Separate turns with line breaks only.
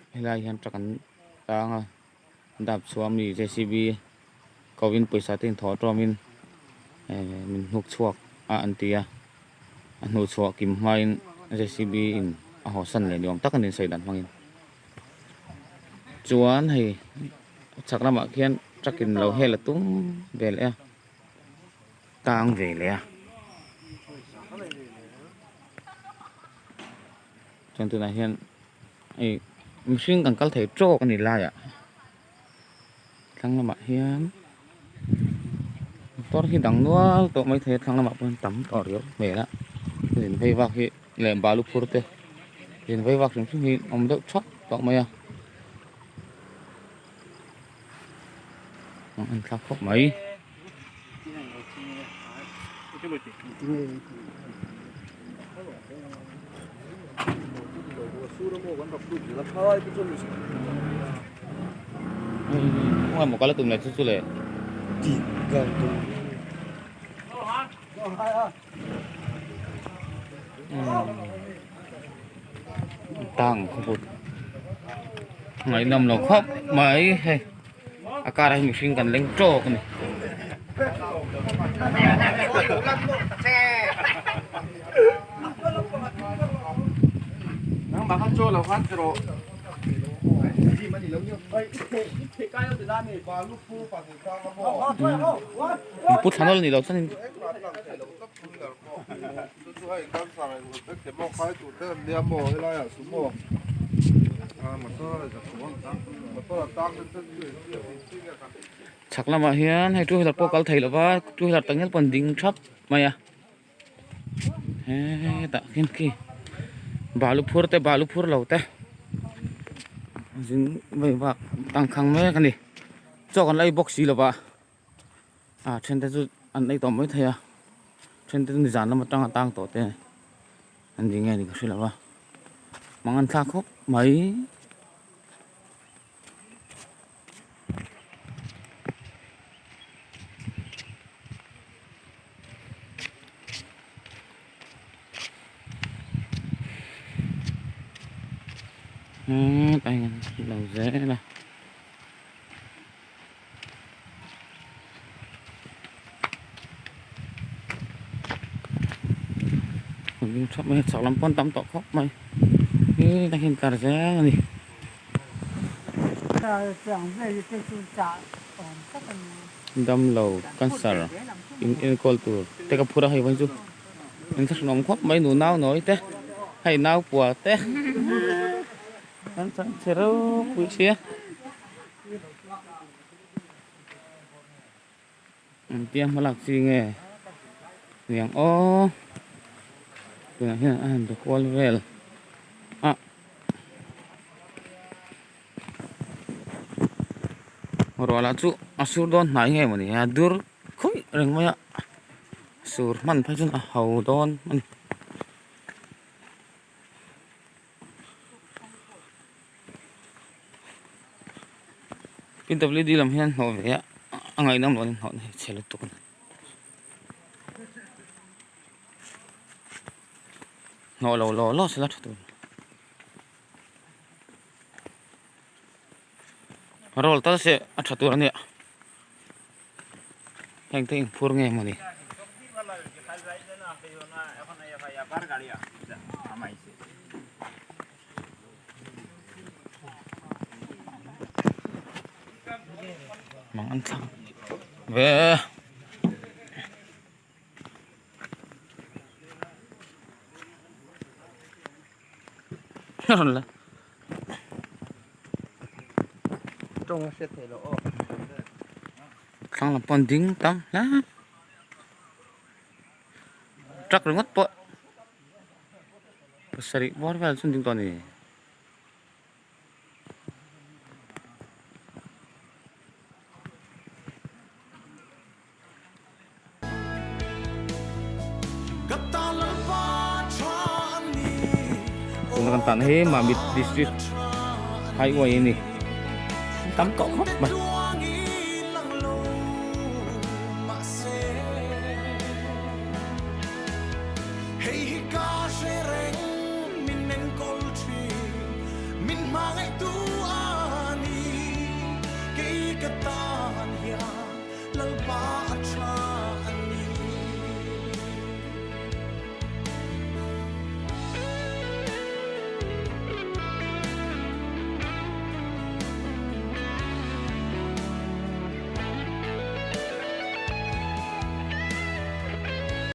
Helai hian truck an tang a dap chhuah ami JCB kovin pawisa te inthawh tawmin eh min hnuk chhuak a an ti a a hnuh chhuah kim hmain JCB in a haw san leh ni awm tak a ni an sawi dan hmangin chuan hei chhak lamah khian truck in lo hel a tum ve leh a tang ve leh a. Chuan tunah hian hei mihring kan kal thei tawk a ni laiah thlang lamah hian motor hi dang nual tawh mai thei a thlang lamah pawh hian tam tawh riau hmel a zin vei vak hi leh balu phur te zin vei vak hrim hrim hi awm deuh thap tawh mai a an thlak khawp mai. Khawngaih maw kal a tum leh chu chu le. Tang khawput ngaihnawm lo khawp mai hei a karah hian mihring kan leng tawk a ni. Pu thlanawlh ni lo chuan Chhak lamah hian hei two wheeler pawh kal thei lova two wheeler tak ngial pawh an ding thap mai a hetah khian khi balu phur te balu phur lo te zin vei vak tangkhang mek a ni chaw kan la ei bawk si lova. A then te chu an ei tawh mai thei a then te chu nizan lam atanga tang tawh te an ni nge ni ka hre lo a mang an thlak khawp mai. Hetah hian lo zel a. Thap mai chak lam pawn tam tawh khawp mai he ta hian tlar zel a ni. Damlo cancer in enkawl tur te ka phur a hei vawiin chu in thlahrun awm khawp mai nu nau nawi te hei nau pua te an changchhe ropui sia. Engtia hmalak chi nge niang aw tunah hian a han be kual vel a ruah lah chu a sur dawn hnai nge mawni a dur khuih reng mai a sur hman phei chuan a ho dawn a ni. P W D lam hian hnawh ve a a ngaihnawm loh a ni hnawh na hi chhe lutuk a ni hnawh lo law law sela tha tur roll tal se a tha tur a nia heng te inphur nge mawni. Mang an thlang ve rawn la thlang lam pawh an ding tam hle truck ringawt pawh pasarih bawr vel chu an ding tawh a ni. Tuna kan tahna hi Mamit District Highway a ni tam tawh khawp mai.